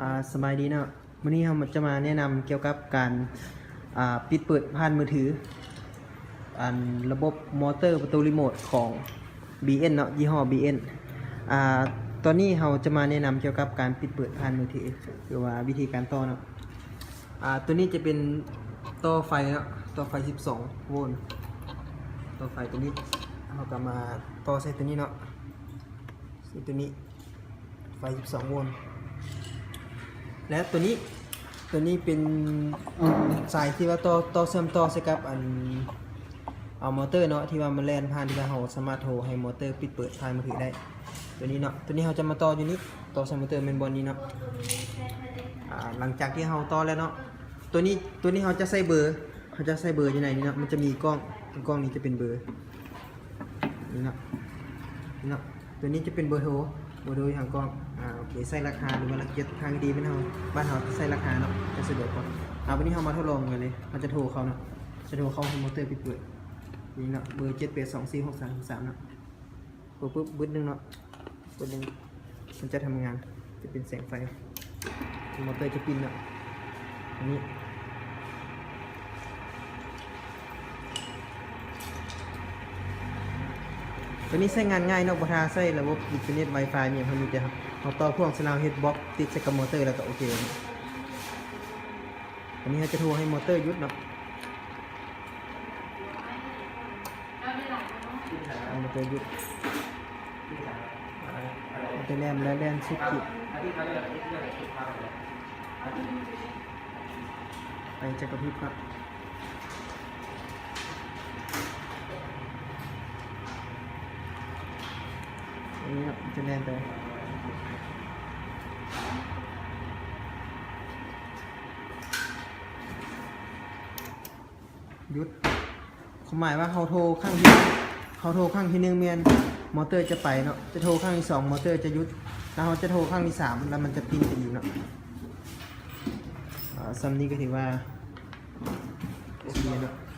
ອ່າ ສະບາຍດີເນາະ, ມື້ນີ້ເຮົາຈະມາແນະນຳກ່ຽວກັບການ ອ່າ ປິດເປີດຜ່ານມືຖື ອັນລະບົບມໍເຕີປະຕູຣີໂມດຂອງ ບີເອັນເນາະ, ຍີ່ຫໍ້ ບີເອັນ. ອ່າ ຕອນນີ້ເຮົາຈະມາແນະນຳກ່ຽວກັບການປິດເປີດຜ່ານມືຖື ຫຼືວ່າວິທີການຕໍ່ເນາະ. ອ່າ ຕົວນີ້ຈະເປັນຕໍ່ໄຟເນາະ, ຕໍ່ໄຟສິບສອງໂວນ, ຕໍ່ໄຟຕົວນີ້ ເຮົາກໍມາຕໍ່ໃສ່ຕົວນີ້ເນາະ, ໃສ່ຕົວນີ້ ໄຟສິບສອງໂວນ ແລະ ຕົວນີ້ ຕົວນີ້ເປັນສາຍທີ່ວ່າຕໍ່ ຕໍ່ເຊື່ອມຕໍ່ໃສ່ກັບອັນ ເອົາມໍເຕີເນາະ ທີ່ວ່າມັນແລ່ນຜ່ານ ທີ່ວ່າເຮົາສາມາດໂທໃຫ້ມໍເຕີປິດເປີດຜ່ານມືຖືໄດ້. ຕົວນີ້ເນາະ, ຕົວນີ້ເຮົາຈະມາຕໍ່ຢູ່ນີ້, ຕໍ່ໃສ່ມໍເຕີແມ່ນບ່ອນນີ້ເນາະ. ອ່າ ຫຼັງຈາກທີ່ເຮົາຕໍ່ແລ້ວເນາະ, ຕົວນີ້ ຕົວນີ້ເຮົາຈະໃສ່ເບີ ເຮົາຈະໃສ່ເບີຢູ່ໃນນີ້ເນາະ, ມັນຈະມີກ້ອງ ກ້ອງນີ້ຈະເປັນເບີ ນີ້ເນາະ ນີ້ເນາະ. ຕົວນີ້ຈະເປັນເບີໂທ ເບີໂທຢູ່ທາງກ້ອງ. ອ່າ ໂອເຄ ໃສ່ລະຫາ ຫຼືວ່າລະກຽດ ທາງທີ່ດີແມ່ນເຮົາ ບ້ານເຮົາໃສ່ລະຫາເນາະ ຈະສະດວກກວ່າ. ອ່າ ບາດນີ້ເຮົາມາທົດລອງກັນເລີຍ, ເຮົາຈະໂທເຂົ້າເນາະ, ຈະໂທເຂົ້າໃຫ້ມໍເຕີປິດເປີດ. ນີ້ເນາະ ເບີ ເຈັດແປດສອງສີ່ຫົກສາມສາມເນາະ. ກົດປຶບ ບຶດໜຶ່ງເນາະ, ບຶດໜຶ່ງ ມັນຈະທຳງານ ຈະເປັນແສງໄຟ, ມໍເຕີຈະປິ່ນເນາະ. ອັນນີ້ ຕົວນີ້ໃຊ້ງານງ່າຍເນາະ, ບໍ່ຖ້າໃຊ້ລະບົບອິນເຕີເນັດ ວາຍຟາຍ ຫຍັງ, ເຮົາມີແຕ່ເຮົາຕໍ່ພວກສະເນາ ເຮັດບລັອກ ຕິດໃສ່ກັບມໍເຕີ ແລ້ວກໍໂອເຄ. ອັນນີ້ເຮົາຈະໂທໃຫ້ມໍເຕີຢຸດເນາະ. ເອົາ ມັນຈະຢຸດ ອ່າ ມັນຈະແລ່ນ ແລະ ແລ່ນສຸດຂີດ ໄຟຈະກະພິບເນາະ. ນີ້ເນາະ ມັນຈະແລ່ນໄປ ຢຸດ. ຄວາມໝາຍວ່າເຮົາໂທຄັ້ງທີ ເຮົາໂທຄັ້ງທີໜຶ່ງແມ່ນມໍເຕີຈະໄປເນາະ, ຈະໂທຄັ້ງທີສອງມໍເຕີຈະຢຸດ, ແລ້ວເຮົາຈະໂທຄັ້ງທີສາມ ແລ້ວມັນຈະປິ່ນໄປອີກເນາະ. ອ່າ ສ່ຳນີ້ກໍຖືວ່າໂອເຄເນາະ.